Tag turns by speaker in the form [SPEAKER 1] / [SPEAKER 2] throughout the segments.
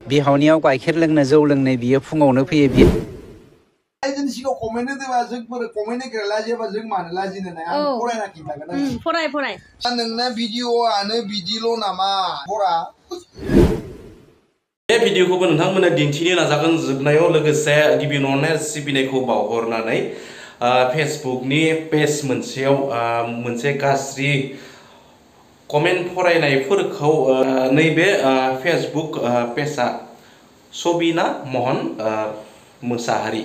[SPEAKER 1] बिहावनियाव गाइखेर लोंनो जौ लोंनो बियो फुङावनो फैयो बियो
[SPEAKER 2] जों सिगाङाव कमेन्ट होदोंबा जोंफोर कमेन्ट होग्रा लाजियोबा जों मानो लाजिनो नाया आं फरायना खिन्थागोन
[SPEAKER 3] फराय
[SPEAKER 2] नोंना भिडिअ'आनो बिदिल' नामा फरा
[SPEAKER 4] बे भिडिअखौबो नोंथांमोननो दिन्थिनो नाजागोन जोबनायाव लोगोसे गिबियावनो अननाय सिबिनायखौ बावहरनानै फेसबुकनि पेज मोनसेयाव मोनसे गाज्रि कमेन्ट फरायनायफोरखौ नैबे फेसबुक पेजआ सबिना महन मोसाहारि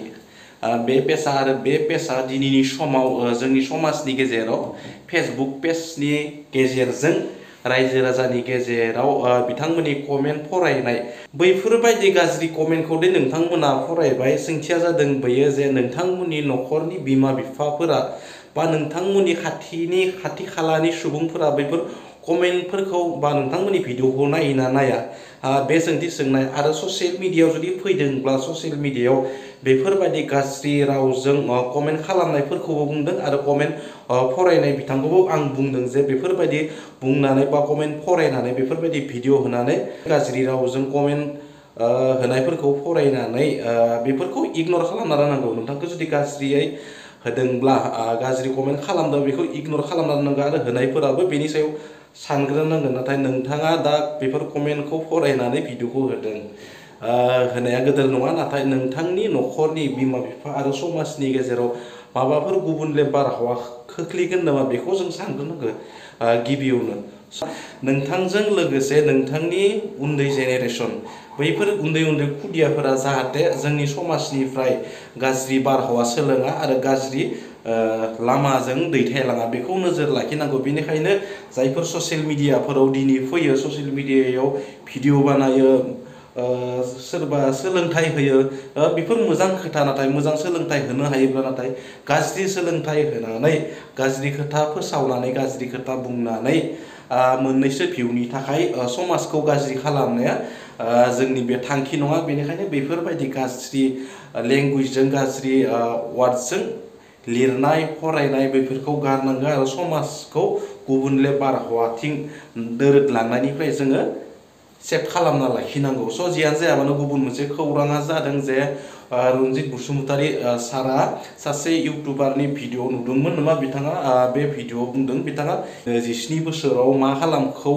[SPEAKER 4] बे पेजआ दिनैनि समाव जोंनि समाजनि गेजेराव फेसबुक पेजनि गेजेरजों रायजो राजानि गेजेराव बिथांमोननि कमेन्ट फरायनाय बैफोरबायदि गाज्रि कमेन्टखौ दि नोंथांमोना फरायबाय सोंथिया जादों बेयो जे नोंथांमोननि न'खरनि बिमा बिफाफोरा बा नोंथांमोननि खाथि खालानि सुबुंफोरा बैफोर कमेन्टफोरखौ बा नोंथांमोननि भिडिअखौ नायोना नाया बे सोंथि सोंनाय आरो ससियेल मिडियायाव जुदि फैदोंब्ला ससियेल मिडियायाव बेफोरबायदि गाज्रि रावजों कमेन्ट खालामनायफोरखौबो बुंदों आरो कमेन्ट फरायनाय बिथांखौबो आं बुंदों जे बेफोरबायदि बुंनानै बा कमेन्ट फरायनानै बेफोरबायदि भिडिअ होनानै गाज्रि रावजों कमेन्ट होनायफोरखौ फरायनानै बेफोरखौ इगनर खालामना होनांगौ नोंथांखौ जुदि गाज्रियै होदोंब्ला गाज्रि कमेन्ट खालामदों बेखौ इगनर खालामना होनांगौ आरो होनायफोराबो बेनि सायाव सानग्रोनांगोन नाथाय नोंथाङा दा बेफोर कमेन्टखौ फरायनानै भिडिअखौ होदों होनाया गोदोर नङा नाथाय नोंथांनि न'खरनि बिमा बिफा आरो समाजनि गेजेराव माबाफोर गुबुनले बारहावा खोख्लैगोन नामा बेखौ जों सानग्रोनांगौ गिबियावनो नोंथांजों लोगोसे नोंथांनि उन्दै जेनेरेसन बैफोर उन्दै खुदियाफोरा जाहाथे जोंनि समाजनिफ्राय गाज्रि बारहावा सोलोङा आरो गाज्रि लामाजों दैथायलाङा बेखौ नोजोर लाखिनांगौ बेनिखायनो जायफोर ससियेल मिडियाफोराव दिनै फैयो ससियेल मिडियायाव भिडिअ बानायो सोरबा सोलोंथाइ होयो बेफोर मोजां खोथा नाथाय मोजां सोलोंथाइ होनो हायोब्ला नाथाय गाज्रि सोलोंथाइ होनानै गाज्रि खोथा फोसावनानै गाज्रि खोथा बुंनानै मोननैसो भिउनि थाखाय समाजखौ गाज्रि खालामनाया जोंनि बे थांखि नङा बेनिखायनो बेफोरबायदि गाज्रि लेंगुवेजजों गाज्रि वार्डजों लिरनाय फरायनाय बेफोरखौ गारनांगौ आरो समाजखौ गुबुनले बारहावाथिं दोरोदलांनायनिफ्राय जोङो सेभ खालामना लाखिनांगौ स' जियानो जायाबानो गुबुन मोनसे खौराङा जादों जे रन्जित बसुमतारी सारा सासे इउटुबारनि भिडिअ नुदोंमोन नामा बिथाङा बे भिडिअ बुंदों बिथाङा 17 बोसोराव मा खालामखौ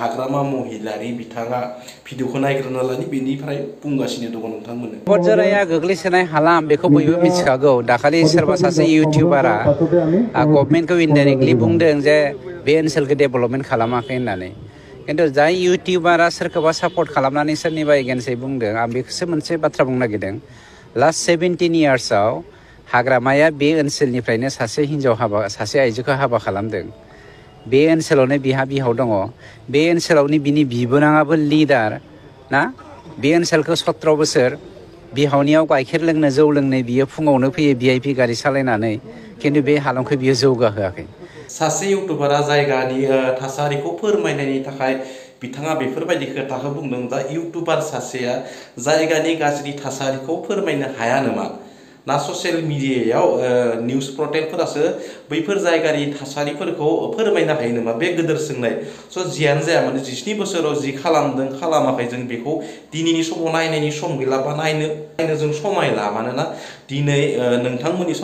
[SPEAKER 4] हाग्रामा महिलारि बिथाङा भिडिअखौ नायग्रोना लानि बेनिफ्राय बुंगासिनो दङ नोंथांमोननो
[SPEAKER 1] बरजराया गोग्लैसोनाय हालाम बेखौ बयबो मिथिखागौ दाखालि सोरबा सासे इउटिउबारा गभर्नमेन्टखौ इनडाइरेक्टलि बुंदों जे बे ओनसोलखौ डेभेलपमेन्ट खालामाखै होननानै खिन्थु जाय इउटिउबारा सोरखौबा सापर्ट खालामनानै सोरनिबा एगेन्स्टै बुंदों आं बेखौसो मोनसे बाथ्रा बुंनो नागिरदों लास्ट 17 इयार्सआव हाग्रामाया बे ओनसोलनिफ्रायनो सासे आइजोखौ हाबा खालामदों बे ओनसोलावनो बिहा बिहाव दङ बे ओनसोलावनो बिनि बिबोनाङाबो लिडार ना बे ओनसोलखौ 17 बोसोर बिहावनियाव गाइखेर लोंनो जौ लोंनो बियो फुङावनो फैयो VIP गारि सालायनानै खिन्थु बे हालामखौ बियो जौगाहोआखै
[SPEAKER 4] सासे इउटुबारा जायगानि थासारिखौ फोरमायनायनि थाखाय बिथाङा बेफोरबायदि खोथाखौ बुंदों दा इउटुबार सासेया जायगानि गाज्रि थासारिखौ फोरमायनो हाया नामा ना ससियेल मिडियायाव निउस पर्टेलफोरासो बैफोर जायगानि थासारिफोरखौ फोरमायनो हायो नामा बे गोदोर सोंनाय स' जियानो जाया माने 17 बोसोराव जि खालामदों खालामाखै जों बेखौ दिनैनि समाव नायनायनि सम गैला बा नायनो जों समायला मानोना दिनै नोंथांमोननि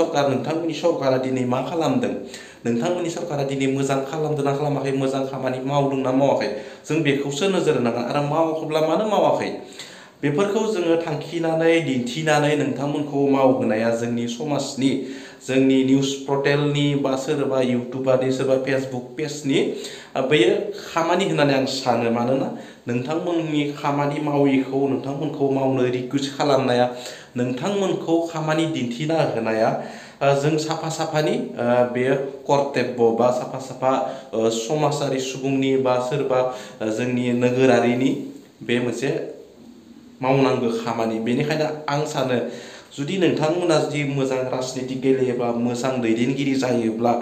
[SPEAKER 4] सरकारा दिनै मा खालामदों नोंथांमोननि सरकारा दिनै मोजां खालामदों ना खालामाखै मोजां खामानि मावदों ना मावाखै जों बेखौसो नोजोर होनांगोन आरो मावाखैब्ला मानो मावाखै बेफोरखौ जोङो थांखिनानै दिन्थिनानै नोंथांमोनखौ मावहोनाया जोंनि समाजनि जोंनि निउस पर्टेलनि बा सोरबा इउटुबारनि सोरबा फेसबुक पेजनि बेयो खामानि होननानै आं सानो मानोना नोंथांमोननि खामानि माविखौ नोंथांमोनखौ मावनो रिकुवेस्ट खालामनाया नोंथांमोनखौ खामानि दिन्थिना होनाया जों साफानि बेयो कर्तब्य बा साफा समाजारि सुबुंनि बा सोरबा जोंनि नोगोरारिनि बे मोनसे मावनांगौ खामानि बेनिखायनो आं सानो जुदि नोंथांमोना जुदि मोजां राजनिति गेलेयोबा मोजां दैदेनगिरि जायोब्ला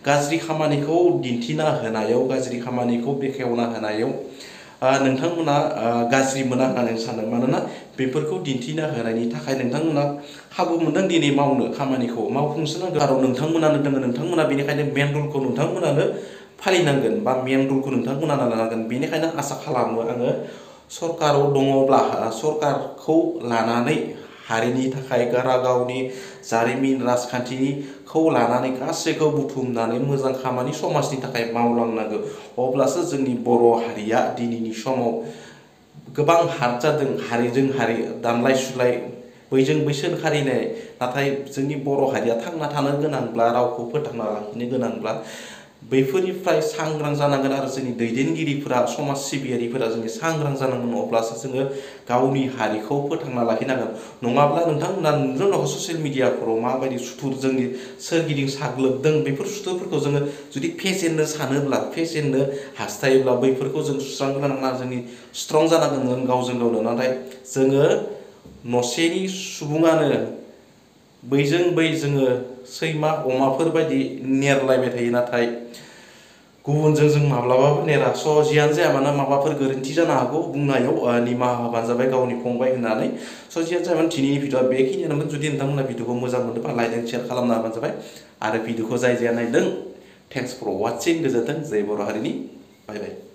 [SPEAKER 4] गाज्रि खामानिखौ दिन्थिना होनायाव गाज्रि खामानिखौ बेखेवना होनायाव नोंथांमोना गाज्रि मोना होननानै सानो मानोना बेफोरखौ दिन्थिना होनायनि थाखाय नोंथांमोना खाबु मोनदों दिनै मावनो खामानिखौ मावफुंसोनांगौ आरो नोंथांमोनानो दङ नोंथांमोना बेनिखायनो मेन रुलखौ नोंथांमोनानो फालिनांगोन बा मेन रुलखौ नोंथांमोनानो लानांगोन बेनिखायनो आसा खालामो आङो सरकाराव दङब्ला सरकारखौ लानानै हारिनि थाखाय गावनि जारिमिन राजखान्थिखौ लानानै गासैखौ बुथुमनानै मोजां खामानि समाजनि थाखाय मावलांनांगौ अब्लासो जोंनि बर' हारिया दिनैनि समाव गोबां हार जादों हारिजों हारि दानलाय सुलाय बैजों बै सोंखारिनाय नाथाय जोंनि बर' हारिया थांना थानो गोनांब्ला रावखौ फोथांना लाखिनो गोनांब्ला बैफोरनिफ्राय सांग्रां जानांगोन आरो जोंनि दैदेनगिरिफोरा समाज सिबियारिफोरा जोंनि सांग्रां जानांगोन अब्लासो जोङो गावनि हारिखौ फोथांना लाखिनांगोन नङाब्ला नोंथांमोना नुदों दङ ससियेल मिडियाफोराव माबायदि सुथुर जोंनि सोरगिदिं साग्लोबदों बेफोर सुथुरफोरखौ जोङो जुदि फेजेननो सानोब्ला फेजेननो हास्थायोब्ला बैफोरखौ जों सुस्रांनो जोंनि स्ट्रं जानांगोन गावजों गावनो नाथाय जोङो न'सेनि सुबुङानो बैजों बै जोङो सैमा अमाफोर बायदि नेरलायबाय थायो नाथाय गुबुनजों जों माब्लाबाबो नेरा जियानो जाया मानो माबाफोर गोरोन्थि जानो हागौ बुंनायाव निमाहा होबानो जाबाय गावनि फंबाय होननानै जियानो जाया मानो दिनैनि भिडिअआ बेखिनियानोमोन जुदि नोंथांमोना भिडिअखौ मोजां मोनदोंबा लाइक एन्ड शेयार खालामना होबानो जाबाय आरो भिडिअखौ जाय जाया नायदों थेंक्स फर वाचिं गोजोन्थों जय बर' हारिनि बाय बाय